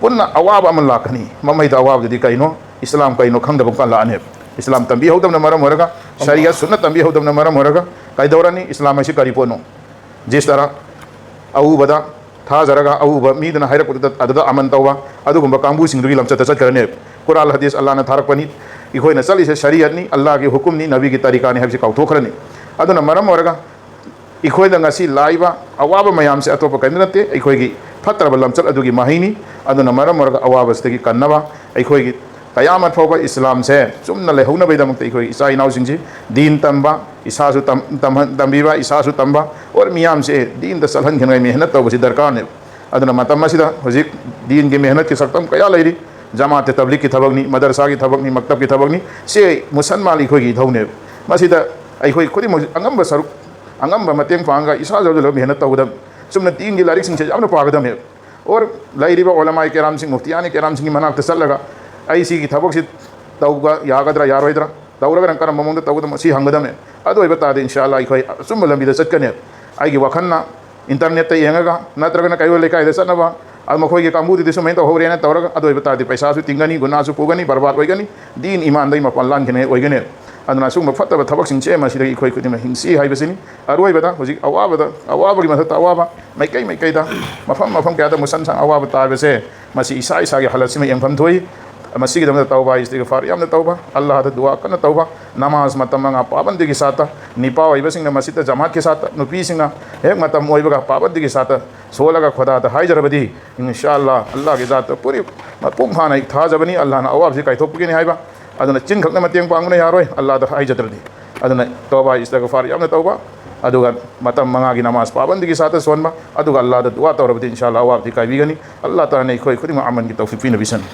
ꯄꯨꯟꯅ ꯑꯋꯥꯕ ꯑꯃ ꯂꯥꯛꯀꯅꯤ꯫ ꯃꯃꯩꯗ ꯑꯋꯥꯕꯗꯨꯗꯤ ꯀꯩꯅꯣ? ꯏꯁꯂꯥꯝ ꯀꯩꯅꯣ ꯈꯪꯗꯕ ꯀꯥꯟ ꯂꯥꯛꯑꯅꯦꯕ꯫ ꯏꯁꯂꯥꯝ ꯇꯝꯕꯤꯍꯧꯗꯕꯅ ꯃꯔꯝ ꯑꯣꯏꯔꯒ, ꯁꯔꯤꯌꯠ ꯁꯨꯟꯅ ꯇꯝꯕꯤꯍꯧꯗꯕꯅ ꯃꯔꯝ ꯑꯣꯏꯔꯒ ꯀꯩꯗꯧꯔꯅꯤ? ꯏꯁꯂꯥꯝ ꯍꯥꯏꯁꯤ ꯀꯔꯤ ꯄꯣꯠꯅꯣ? ꯖꯤꯁ ꯇꯔꯥ ꯑꯎꯕꯗ ꯊꯥꯖꯔꯒ ꯑꯎꯕ ꯃꯤꯗꯨꯅ ꯍꯥꯏꯔꯛꯄꯗꯨꯗ ꯑꯗꯨꯗ ꯑꯃꯟ ꯇꯧꯕ, ꯑꯗꯨꯒꯨꯝꯕ ꯀꯥꯡꯕꯨꯁꯤꯡꯗꯨꯒꯤ ꯂꯝꯆꯠꯇ ꯆꯠꯈ꯭ꯔꯅꯦꯕ꯫ ꯀꯨꯔꯥꯟ ꯍꯗꯤꯁ ꯑꯜꯂꯥꯍꯅ ꯊꯥꯔꯛꯄꯅꯤ, ꯑꯩꯈꯣꯏꯅ ꯆꯠꯂꯤꯁꯦ ꯁꯔꯤꯌꯠꯅꯤ, ꯑꯜꯂꯥꯍꯒꯤ ꯍꯨꯀꯨꯝꯅꯤ, ꯅꯕꯤꯒꯤ ꯇꯔꯤꯀꯥꯅꯤ ꯍꯥꯏꯕꯁꯤ ꯀꯥꯎꯊꯣꯛꯈ꯭ꯔꯅꯤ꯫ ꯑꯗꯨꯅ ꯃꯔꯝ ꯑꯣꯏꯔꯒ ꯑꯩꯈꯣꯏꯗ ꯉꯁꯤ ꯂꯥꯛꯏꯕ ꯑꯋꯥꯕ ꯃꯌꯥꯝꯁꯦ ꯑꯇꯣꯞꯄ ꯀꯔꯤꯝꯇ ꯅꯠꯇꯦ, ꯑꯩꯈꯣꯏꯒꯤ ꯐꯠꯇ꯭ꯔꯕ ꯂꯝꯆꯠ ꯑꯗꯨꯒꯤ ꯃꯍꯩꯅꯤ꯫ ꯑꯗꯨꯅ ꯃꯔꯝ ꯑꯣꯏꯔꯒ ꯑꯋꯥꯕꯁꯤꯗꯒꯤ ꯀꯟꯅꯕ, ꯑꯩꯈꯣꯏꯒꯤ ꯀꯌꯥꯃꯠ ꯐꯥꯎꯕ ꯏꯁꯂꯥꯝꯁꯦ ꯆꯨꯝꯅ ꯂꯩꯍꯧꯅꯕꯒꯤꯗꯃꯛꯇ ꯑꯩꯈꯣꯏ ꯏꯆꯥ ꯏꯅꯥꯎꯁꯤꯡꯁꯤ ꯗꯤꯟ ꯇꯝꯕ, ꯏꯁꯥꯁꯨ ꯇꯝ-, ꯇꯝꯍꯟ-, ꯇꯝꯕꯤꯕ, ꯏꯁꯥꯁꯨ ꯇꯝꯕ, ꯑꯣꯔ ꯃꯤꯌꯥꯝꯁꯦ ꯗꯤꯟꯗ ꯆꯠꯍꯟꯈꯤꯅꯉꯥꯏ ꯃꯦꯍꯅꯠ ꯇꯧꯕꯁꯤ ꯗꯔꯀꯥꯔꯅꯦꯕ꯫ ꯑꯗꯨꯅ ꯃꯇꯝ ꯑꯁꯤꯗ ꯍꯧꯖꯤꯛ ꯗꯤꯟꯒꯤ ꯃꯦꯍꯅꯠꯀꯤ ꯁꯛꯇꯝ ꯀꯌꯥ ꯂꯩꯔꯤ, ꯖꯃꯥꯠꯇ ꯇꯕ꯭ꯂꯤꯛꯀꯤ ꯊꯕꯛꯅꯤ, ꯃꯗꯔꯁꯥꯒꯤ ꯊꯕꯛꯅꯤ, ꯃꯛꯇꯕꯀꯤ ꯊꯕꯛꯅꯤ, ꯁꯤ ꯃꯨꯁꯜꯃꯥꯟ ꯑꯩꯈꯣꯏꯒꯤ ꯏꯊꯧꯅꯦꯕ꯫ ꯃꯁꯤꯗ ꯑꯩꯈꯣꯏ ꯈꯨꯗꯤꯡꯃꯛ ꯑꯉꯝꯕ ꯁꯔꯨꯛ, ꯑꯉꯝꯕ ꯃꯇꯦꯡ ꯄꯥꯡꯉꯒ ꯏꯁꯥ ꯌꯥꯎꯖꯜꯂꯒ ꯃꯦꯍꯅꯠ ꯇꯧꯒꯗꯕꯅꯤ꯫ ꯆꯨꯝꯅ ꯗꯤꯟꯒꯤ ꯂꯥꯏꯔꯤꯛꯁꯤꯡꯁꯦ ꯌꯥꯝꯅ ꯄꯥꯒꯗꯕꯅꯦꯕ꯫ ꯑꯣꯔ ꯂꯩꯔꯤꯕ ꯎꯂꯃꯥꯏ ꯀꯦꯔꯥꯝꯁꯤꯡ, ꯃꯨꯐꯇꯤꯌꯥꯅꯤ ꯀꯦꯔꯥꯝꯁꯤꯡꯒꯤ ꯃꯅꯥꯛꯇ ꯆꯠꯂꯒ ꯑꯩ ꯁꯤꯒꯤ ꯊꯕꯛꯁꯤ ꯇꯧꯕ ꯌꯥꯒꯗ꯭ꯔꯥ ꯌꯥꯔꯣꯏꯗ꯭ꯔꯥ, ꯇꯧꯔꯒꯅ ꯀꯔꯝꯕ ꯃꯑꯣꯡꯗ ꯇꯧꯒꯗꯕꯅꯣ ꯁꯤ ꯍꯪꯒꯗꯕꯅꯦ꯫ ꯑꯗꯨ ꯑꯣꯏꯕ ꯇꯥꯔꯗꯤ ꯏꯟꯁꯥ ꯑꯜꯂꯥ ꯑꯩꯈꯣꯏ ꯑꯆꯨꯝꯕ ꯂꯝꯕꯤꯗ ꯆꯠꯀꯅꯦꯕ꯫ ꯑꯩꯒꯤ ꯋꯥꯈꯜꯅ ꯏꯟꯇꯔꯅꯦꯠꯇ ꯌꯦꯡꯉꯒ ꯅꯠꯇ꯭ꯔꯒꯅ ꯀꯩꯔꯣꯜ ꯂꯩꯀꯥꯏꯗ ꯆꯠꯅꯕ, ꯑꯗꯨ ꯃꯈꯣꯏꯒꯤ ꯀꯥꯡꯕꯨꯗꯨꯗꯤ ꯁꯨꯃꯥꯏꯅ ꯇꯧꯍꯧꯔꯦꯅ ꯇꯧꯔꯒ, ꯑꯗꯨ ꯑꯣꯏꯕ ꯇꯥꯔꯗꯤ ꯄꯩꯁꯥꯁꯨ ꯇꯤꯡꯒꯅꯤ, ꯒꯨꯅꯥꯁꯨ ꯄꯨꯒꯅꯤ, ꯕꯔꯕꯥꯗ ꯑꯣꯏꯒꯅꯤ, ꯗꯤꯟ ꯏꯃꯥꯟꯗꯒꯤ ꯃꯄꯥꯟ ꯂꯥꯟꯈꯤꯅꯉꯥꯏ ꯑꯣꯏꯒꯅꯦꯕ꯫ ꯑꯗꯨꯅ ꯑꯁꯤꯒꯨꯝꯕ ꯐꯠꯇꯕ ꯊꯕꯛꯁꯤꯡꯁꯦ ꯃꯁꯤꯗꯒꯤ ꯑꯩꯈꯣꯏ ꯈꯨꯗꯤꯡꯃꯛ ꯍꯤꯡꯁꯤ ꯍꯥꯏꯕꯁꯤꯅꯤ꯫ ꯑꯔꯣꯏꯕꯗ ꯍꯧꯖꯤꯛ ꯑꯋꯥꯕꯗ, ꯑꯋꯥꯕꯒꯤ ꯃꯊꯛꯇ ꯑꯋꯥꯕ, ꯃꯥꯏꯀꯩ ꯃꯥꯏꯀꯩꯗ, ꯃꯐꯝ ꯃꯐꯝ ꯀꯌꯥꯗ ꯃꯨꯁꯟ ꯁꯥꯡ ꯑꯋꯥꯕ ꯇꯥꯕꯁꯦ, ꯃꯁꯤ ꯏꯁꯥ ꯏꯁꯥꯒꯤ ꯍꯥꯂꯠꯁꯤꯃ ꯌꯦꯡꯐꯝ ꯊꯣꯛꯏ꯫ ꯃꯁꯤꯒꯤꯗꯃꯛꯇ ꯇꯧꯕ, ꯏꯁꯇꯤꯒꯐꯥꯔ ꯌꯥꯝꯅ ꯇꯧꯕ, ꯑꯜꯂꯥꯍꯗ ꯗꯨꯋꯥ ꯀꯟꯅ ꯇꯧꯕ, ꯅꯃꯥꯖ ꯃꯇꯝ ꯃꯉꯥ ꯄꯥꯕꯟꯗꯒꯤ ꯁꯥꯠꯇ, ꯅꯤꯄꯥ ꯑꯣꯏꯕꯁꯤꯡꯅ ꯃꯁꯤꯗ ꯖꯃꯥꯠꯀꯤ ꯁꯥꯠꯇ, ꯅꯨꯄꯤꯁꯤꯡꯅ ꯍꯦꯛ ꯃꯇꯝ ꯑꯣꯏꯕꯒ ꯄꯥꯕꯟꯗꯒꯤ ꯁꯥꯠꯇ ꯁꯣꯜꯂꯒ ꯈꯨꯗꯥꯗ ꯍꯥꯏꯖꯔꯕꯗꯤ, ꯏꯟꯁꯥ ꯑꯜꯂꯥ, ꯑꯜꯂꯥꯍꯒꯤ ꯖꯥꯠꯇ ꯄꯨꯔꯤ ꯃꯄꯨꯡ ꯐꯥꯅ ꯑꯩ ꯊꯥꯖꯕꯅꯤ, ꯑꯜꯂꯥꯍꯅ ꯑꯋꯥꯕꯁꯤ ꯀꯥꯏꯊꯣꯛꯄꯒꯤꯅꯤ ꯍꯥꯏꯕ꯫ ꯑꯗꯨꯅ ꯆꯤꯟ ꯈꯛꯅ ꯃꯇꯦꯡ ꯄꯥꯡꯕꯅ ꯌꯥꯔꯣꯏ, ꯑꯜꯂꯥꯍꯗ ꯍꯥꯏꯖꯗ꯭ꯔꯗꯤ꯫ ꯑꯗꯨꯅ ꯇꯧꯕ, ꯏꯁꯇꯤꯒꯐꯥꯔ ꯌꯥꯝꯅ ꯇꯧꯕ, ꯑꯗꯨꯒ ꯃꯇꯝ ꯃꯉꯥꯒꯤ ꯅꯃꯥꯖ ꯄꯥꯕꯟꯗꯒꯤ ꯁꯥꯠꯇ ꯁꯣꯟꯕ, ꯑꯗꯨꯒ ꯑꯜꯂꯥꯍꯗ ꯗꯨꯋꯥ ꯇꯧꯔꯕꯗꯤ ꯏꯟꯁꯥ ꯑꯜꯂꯥ ꯑꯋꯥꯕꯗꯤ ꯀꯥꯏꯕꯤꯒꯅꯤ꯫ ꯑꯜꯂꯥꯍ ꯇꯥꯂꯥꯅ ꯑꯩꯈꯣꯏ ꯈꯨꯗꯤꯡꯃꯛ ꯑꯃꯟꯒꯤ ꯇꯧꯐꯤꯛ ꯄꯤꯅꯕꯤꯁꯅꯨ꯫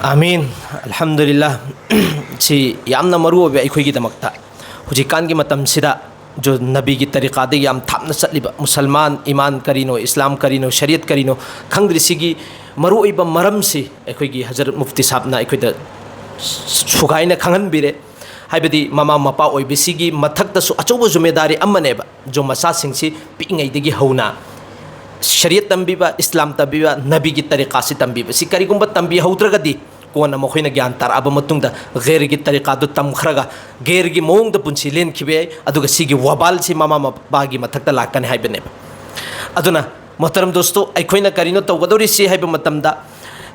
ꯑꯥꯃꯤꯟ꯫ ꯑꯜꯍꯝꯗꯨꯂꯤꯜꯂꯥꯍ꯫ ꯁꯤ ꯌꯥꯝꯅ ꯃꯔꯨ ꯑꯣꯏꯕ ꯑꯩꯈꯣꯏꯒꯤꯗꯃꯛꯇ꯫ ꯍꯧꯖꯤꯛꯀꯥꯟꯒꯤ ꯃꯇꯝꯁꯤꯗ ꯖꯣ ꯅꯕꯤꯒꯤ ꯇꯔꯤꯀꯥꯗ ꯌꯥꯝ ꯊꯥꯞꯅ ꯆꯠꯂꯤꯕ ꯃꯨꯁꯜꯃꯥꯟ, ꯏꯃꯥꯟ ꯀꯔꯤꯅꯣ, ꯏꯁꯂꯥꯝ ꯀꯔꯤꯅꯣ, ꯁꯔꯤꯌꯠ ꯀꯔꯤꯅꯣ ꯈꯪꯗ꯭ꯔꯤꯁꯤꯒꯤ ꯃꯔꯨꯑꯣꯏꯕ ꯃꯔꯝꯁꯤ ꯑꯩꯈꯣꯏꯒꯤ ꯍꯖꯔꯠ ꯃꯨꯐꯇꯤ ꯁꯥꯍꯕꯅ ꯑꯩꯈꯣꯏꯗ ꯁꯨꯒꯥꯏꯅ ꯈꯪꯍꯟꯕꯤꯔꯦ꯫ ꯍꯥꯏꯕꯗꯤ ꯃꯃꯥ ꯃꯄꯥ ꯑꯣꯏꯕꯁꯤꯒꯤ ꯃꯊꯛꯇꯁꯨ ꯑꯆꯧꯕ ꯖꯨꯃꯦꯗꯥꯔꯤ ꯑꯃꯅꯦꯕ꯫ ꯖꯣ ꯃꯆꯥꯁꯤꯡꯁꯤ ꯄꯤꯛꯏꯉꯩꯗꯒꯤ ꯍꯧꯅ ꯁꯔꯤꯌꯠ ꯇꯝꯕꯤꯕ, ꯏꯁꯂꯥꯝ ꯇꯝꯕꯤꯕ, ꯅꯕꯤꯒꯤ ꯇꯔꯤꯀꯥꯁꯤ ꯇꯝꯕꯤꯕ꯫ ꯁꯤ ꯀꯔꯤꯒꯨꯝꯕ ꯇꯝꯕꯤꯍꯧꯗ꯭ꯔꯒꯗꯤ ꯀꯣꯟꯅ ꯃꯈꯣꯏꯅ ꯒ꯭ꯌꯥꯟ ꯇꯥꯔꯛꯑꯕ ꯃꯇꯨꯡꯗ ꯒꯩꯔꯒꯤ ꯇꯔꯤꯀꯥꯗꯨ ꯇꯝꯈ꯭ꯔꯒ ꯒꯩꯔꯒꯤ ꯃꯑꯣꯡꯗ ꯄꯨꯟꯁꯤ ꯂꯦꯟꯈꯤꯕ ꯌꯥꯏ, ꯑꯗꯨꯒ ꯁꯤꯒꯤ ꯋꯥꯕꯥꯜꯁꯤ ꯃꯃꯥ ꯃꯄꯥꯒꯤ ꯃꯊꯛꯇ ꯂꯥꯛꯀꯅꯤ ꯍꯥꯏꯕꯅꯦꯕ꯫ ꯑꯗꯨꯅ ꯃꯣꯍꯇꯔꯝ ꯗꯣꯁꯇꯣ, ꯑꯩꯈꯣꯏꯅ ꯀꯔꯤꯅꯣ ꯇꯧꯒꯗꯧꯔꯤꯁꯤ ꯍꯥꯏꯕ ꯃꯇꯝꯗ,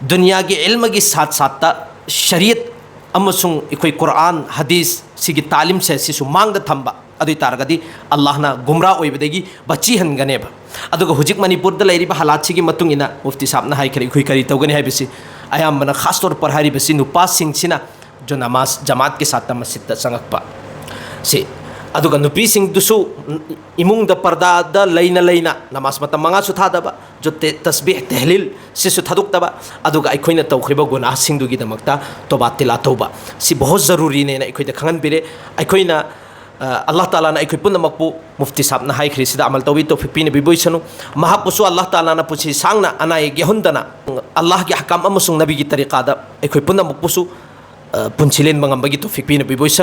ꯗꯨꯅꯤꯌꯥꯒꯤ ꯏꯜꯃꯒꯤ ꯁꯥꯠ ꯁꯥꯠꯇ ꯁꯔꯤꯌꯠ ꯑꯃꯁꯨꯡ ꯑꯩꯈꯣꯏ ꯀꯨꯔꯥꯟ, ꯍꯗꯤꯁ ꯁꯤꯒꯤ ꯇꯥꯂꯤꯝꯁꯦ ꯁꯤꯁꯨ ꯃꯥꯡꯗ ꯊꯝꯕ, ꯑꯗꯨ ꯑꯣꯏ ꯇꯥꯔꯒꯗꯤ ꯑꯜꯂꯥꯍꯅ ꯒꯨꯝꯔꯥ ꯑꯣꯏꯕꯗꯒꯤ ꯕꯆꯤ ꯍꯟꯒꯅꯦꯕ꯫ ꯑꯗꯨꯒ ꯍꯧꯖꯤꯛ ꯃꯅꯤꯄꯨꯔꯗ ꯂꯩꯔꯤꯕ ꯍꯥꯂꯥꯠꯁꯤꯒꯤ ꯃꯇꯨꯡ ꯏꯟꯅ ꯃꯨꯐꯇꯤ ꯁꯥꯍꯕꯅ ꯍꯥꯏꯈ꯭ꯔꯦ, ꯑꯩꯈꯣꯏ ꯀꯔꯤ ꯇꯧꯒꯅꯤ ꯍꯥꯏꯕꯁꯤ꯫ ꯑꯌꯥꯝꯕꯅ ꯈꯥꯁ ꯇꯧꯔ ꯄꯔ ꯍꯥꯏꯔꯤꯕꯁꯤ ꯅꯨꯄꯥꯁꯤꯡꯁꯤꯅ ꯖꯣ ꯅꯃꯥꯖ ꯖꯃꯥꯠꯀꯤ ꯁꯥꯠꯇ ꯃꯁꯖꯤꯗꯇ ꯆꯪꯉꯛꯄ ꯁꯤ, ꯑꯗꯨꯒ ꯅꯨꯄꯤꯁꯤꯡꯗꯨꯁꯨ ꯏꯃꯨꯡꯗ ꯄꯔꯗꯥꯗ ꯂꯩꯅ ꯂꯩꯅ ꯅꯃꯥꯖ ꯃꯇꯝ ꯃꯉꯥꯁꯨ ꯊꯥꯗꯕ, ꯖꯣ ꯇꯦ-, ꯇꯁꯕꯤꯍ, ꯇꯦꯍꯂꯤꯜ ꯁꯤꯁꯨ ꯊꯥꯗꯣꯛꯇꯕ, ꯑꯗꯨꯒ ꯑꯩꯈꯣꯏꯅ ꯇꯧꯈ꯭ꯔꯤꯕ ꯒꯨꯅꯥꯍꯁꯤꯡꯗꯨꯒꯤꯗꯃꯛꯇ ꯇꯣꯕꯥ ꯇꯤꯂꯥ ꯇꯧꯕ, ꯁꯤ ꯕꯍꯨꯠ ꯖꯔꯨꯔꯤꯅꯦꯅ ꯑꯩꯈꯣꯏꯗ ꯈꯪꯍꯟꯕꯤꯔꯦ꯫ ꯑꯩꯈꯣꯏꯅ, ꯑ, ꯑꯜꯂꯥꯍ ꯇꯥꯂꯥꯅ ꯑꯩꯈꯣꯏ ꯄꯨꯝꯅꯃꯛꯄꯨ ꯃꯨꯐꯇꯤ ꯁꯥꯍꯕꯅ ꯍꯥꯏꯈ꯭ꯔꯤꯁꯤꯗ ꯑꯃꯜ ꯇꯧꯕꯤ ꯇꯧꯐꯤꯛ ꯄꯤꯅꯕꯤꯕ ꯑꯣꯏꯁꯅꯨ꯫ ꯃꯍꯥꯛꯄꯨꯁꯨ ꯑꯜꯂꯥꯍ ꯇꯥꯂꯥꯅ ꯄꯨꯟꯁꯤ ꯁꯥꯡꯅ ꯑꯅꯥ ꯑꯌꯦꯛ ꯌꯥꯎꯍꯟꯗꯅ ꯑꯜꯂꯥꯍꯒꯤ ꯑꯍꯀꯥꯝ ꯑꯃꯁꯨꯡ ꯅꯕꯤꯒꯤ ꯇꯔꯤꯀꯥꯗ ꯑꯩꯈꯣꯏ ꯄꯨꯝꯅꯃꯛꯄꯨꯁꯨ, ꯑ, ꯄꯨꯟꯁꯤ ꯂꯦꯟꯕ ꯉꯝꯕꯒꯤ ꯇꯧꯐꯤꯛ ꯄꯤꯅꯕꯤꯕ ꯑꯣꯏꯁꯅꯨ꯫